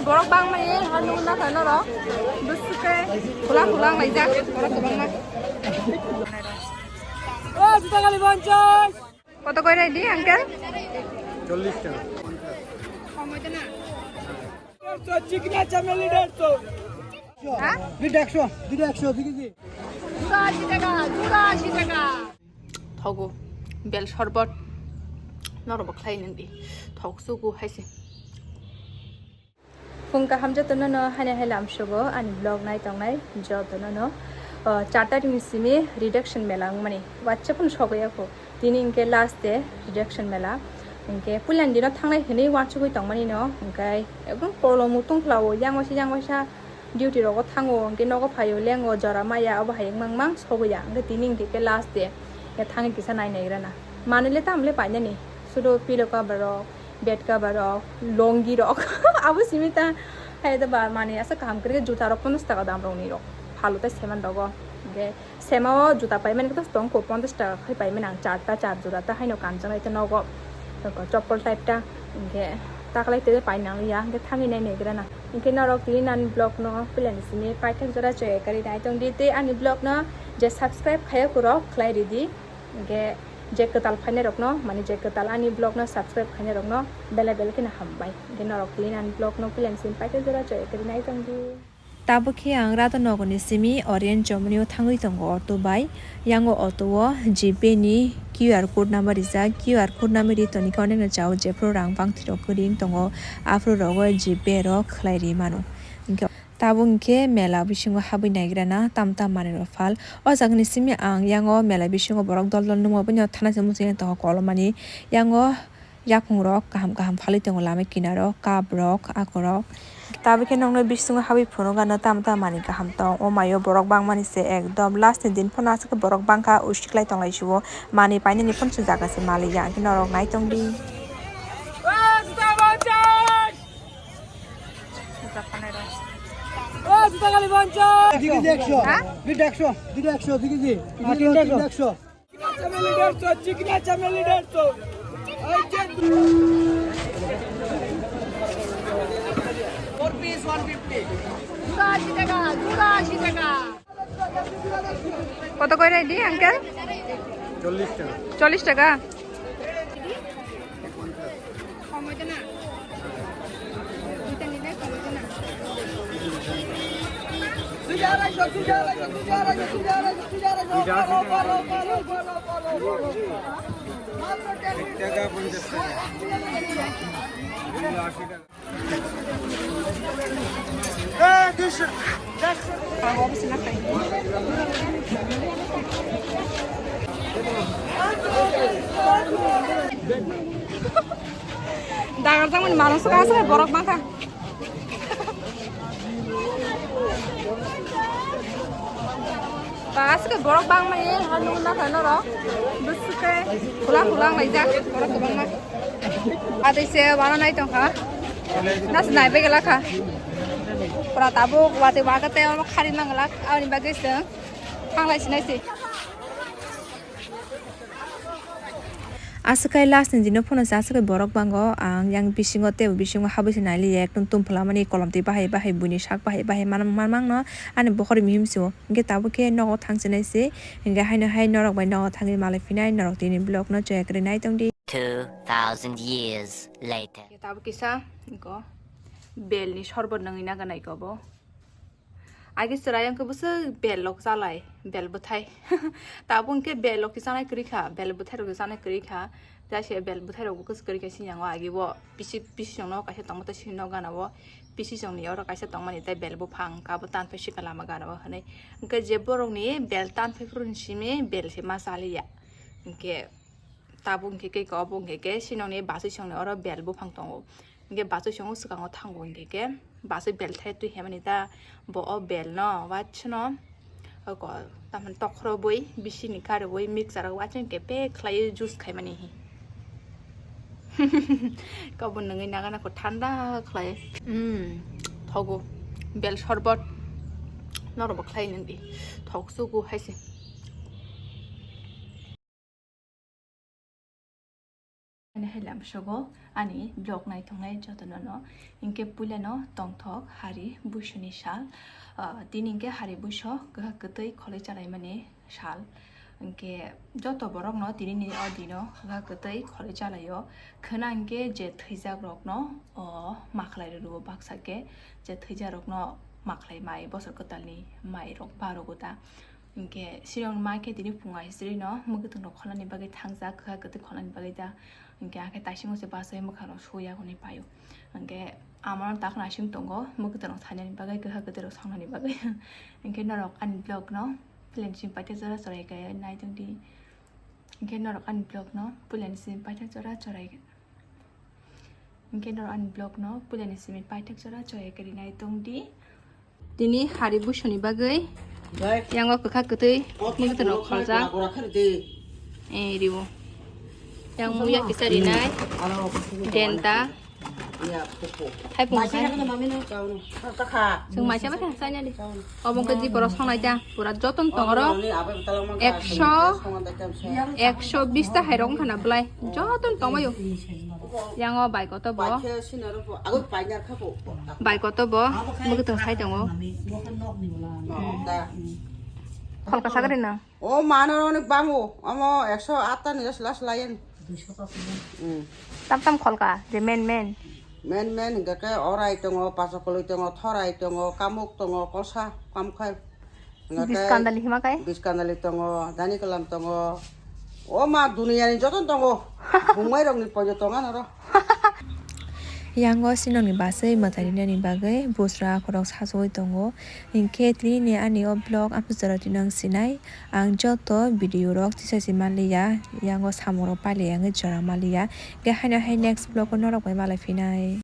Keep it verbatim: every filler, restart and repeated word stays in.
Borok bangmani ha nugwi mangkha norok. Bwswk khe khula khula wnglaijak borok kwbangma. O juta gali ponchas. কত করে ready uncle? চল্লিশ টাকা। কম হইতো না? দেড়শো, চিকনা চামেলি দেড়শো। হ্যাঁ? দুইটা একশো, দুইটা একশো, দেখি কি? দুইটা আশি টাকা, দুইটা আশি টাকা। Thogo, bel sorbot. Norok bo khlai nang di. Thok sugu hai se. Phung kaham jotono no haino hai lamsogo ani vlog nai tongnai jotono no, o, char tarikni simi reduction mela wngmani. Wacha phano sogwi ya kho. Tini hinkhe last day reduction mela. Hinkhe puilani dino thangnai hinwi wansugwi tongmani no. Hinkhe ekdom kolom mutung khlao, yang waisa yang waisa duty rogo thango, hinkhe nogo phaio lengo jora maya, obo hai wngmang mang sogwi ya. Hinkhe tini hinkhe khe last day. Hinkhe thangwi kisa nai naigra na. Manwi le tamo le painani. Sudo pillow cover rok, bed cover rok, longi rok. Abo simi ta hai da ba mani asa kaham kwrwi juta rok ponchash taka dam rok ni rok. Phalu tai seman rogo. Hinkhe sema o juta paimani khe tong kho ponchash taka khai paimani ang charta char jora ta haino kanjak nai ta nogo. Choppol type ta hinkhe taklai te painang ya hinkhe thangwi nai naigra na. Hinkhe norok tini nani vlog no puilani simi paithak jora choi kari nai tong di tei ani vlog no je subscribe khaiya kurok khlai ridi. Hinkhe je kwtal phainairokno, mani je kwtal ani vlogno subscribe khainairokno belai belai kheno hambai. Hinkhe norok tini ani vlogno puilani simi paithak jora choi kari nai tong di. Tabuk khe ang Radhanogorni simi Orient Chomoni o thangwi tongo auto bai. Yang o auto o GPay ni QR code number rijak. QR code number ri toni khe onekno chao jephru rang bangthwi rok kwrwi wng tongo. Aphuru rogo GPay rok khlai ri mano. Hinkhe Tabuk hinkhe mela bisingo habwi naigrana tam tam manwirok phal. O jagani simi ang yango mela bisingo borok dol dol nungma bini thana se muchungwi tongo kolomani. Yango yaphungrok kaham kaham phalwi tongo lama kinaro, cup rok, akorok. Tabuk khe nokni bisingo habwi phunukgano tam tam manwi kaham tong. O maio borok bangmani se ekdom last ni din phano aswk borok bangkha usiklai tonglai sio. Manwi painani phano se jaga se maliya. Hinkhe norok naitongdi. ও, জুতা খালি পঞ্চাশ। দুই কেজি একশো। হ্যাঁ? দুইটা একশো, দুইটা একশো, দুই কেজি। আর তিনটা একশো। চিকনা চামেলি দেড়শো, চিকনা চামেলি দেড়শো। এই যে four piece one fifty। জোড়া আশি টাকা, জোড়া আশি টাকা। কত করে রেডি আঙ্কেল? চল্লিশ টাকা। চল্লিশ টাকা। কম হইতো না? দুইটা নিলে কম হইতো না? এক টাকা পঞ্চাশ টাকা। এগুলো আশি টাকা। Dagar tangmani manus ka asa borok bangkha. Ba aswk borok bangmani ha nugwi mankha norok. Bwswk khe khula khula wnglaijak borok kwbangma. Atwi se uanw nai tongkha. Nasi naibai glak kha. Pura tabuk watwi waga tei omo khari manglak aboni bagwi chwng thanglai sinai se. Aswk khai last ni dino phano se aswk khai borok bango ang yang bisingo tei bisingo habwi se nailiya ekdom tum phwlamani kolom twi bahai bahai buini sak bahai bahai manmang no ani bokhorok mihim se o hinkhe tabuk khe nogo thang chinai se hinkhe haino hai norok bai nogo thangwi malai phinai norok tini vlog no chaya kwrwi nai tongdi. Two thousand years later. Tabuk kisa go bel ni sorbot nangwi naga nai go bo. Agi chwrai wngkhe bwswk bel rok chalai, bel bwthai. Tabuk hwnkhe bel rok se chanai kwrwi kha, bel bwthai rok se chanai kwrwi kha. Tei se bel bwthai rok bo kwchwk kwrwi kha sini yango agi bo pisi, pisi chwng no kaisa tongma tei sini no gana o pisi chwng ni oro kaisa tongmani tei bel buphang kabo tanpai sika lama gana o hwnwi. Hwnkhe je borok ni bel tanpai phuru ni simi bel se ma chaliya. Hwnkhe tabuk hwnkhe khe obo hwnkhe khe sinoni bachwi songni oro bel buphang tongo. Hwnkhe bachwi songo swkango thango hwnkhe khe bachwi bel thai twi hemani ta bo o bel no waisano oko tamni tokhorobwi bisini karwi mixture o waisano hwnkhe pack khlaiwi juice khaimani hi. Kabo nungwi nagana kho thanda khlai. Umm, thogo bel sorbot norokbo khlai nangdi thok sugo hai se. Ani Hai lamsogo ani vlog naithoknai jotono no. Hinkhe puilano tongthok hari buisoni sal. Ah, tini hinkhe hari buiso kwha kwtwi kholwi chalaimani sal. Hinkhe joto borokno tinini o dino kwha kwtwi kholwi chalaio. Khwna hinkhe je thwijakrokno o makhlai rw-, rwo baksa khe, je thwijakrokno makhlai mai bosor kwtalni mairok barogo ta. Hinkhe sirok ma khe tini phunga history no mwkhwtwng rok kholnani bagwi thangjak, kwha kwtwi kholnani bagwi ta. Hinkhe akhe taisingo se bachai mwkhang rok suya hwnwi paio. Hinkhe amano tak naising tongo mwkhwtwng rok sainani bagwi, kwha kwtwi rok songnani bagwi. Hinkhe norok ani vlog no puilani simi paithak jora chorai khe naitongdi. Hinkhe norok ani vlog no puilani simi paithak jora chorai, hinkhe norok ani vlog no puilani simi paithak jora chorai khe rinai tongdi. Tini hari buisoni bagwi yango kwkha kwtwi mwkhwtwng rok kholjak. Eh, riwo. Yang muya kisa rinai. Denta. Thaipung khai. Chwng maisa bai kha sainani. Obo wngkha di borok songnai ta. Pura joton tong oro. Ekso, ekso bis ta hai rok wngkha na belai. Joton tongbaio. Yang o bai koto bo. Bai koto bo. Mwkhwtwng sai tongo. Kholka sagari na. O mano roni bango. Omo ekso atta ni lasla layen. Tam tam kholka, je men men. Men men, hingke ke orai tongo, pasokoloi tongo, thorai tongo, kamuk tongo, kosa, kamkhai. Hingke ke biskandali hima kai? Biskandali tongo, dani kalam tongo. O ma, duniyani joto tongo. Bumai rokni poito tonga noro. Yango sinoni basai mwtarinani bagwi busra khorok sajagwi tongo. Hinkhe tini ani o vlog amsajaro tinang sinai. Ang joto video rok tisasi manliya, yango samung rok pailiya wngwi jora manliya. Khe haino hai next vlog o norok bai malai phinai.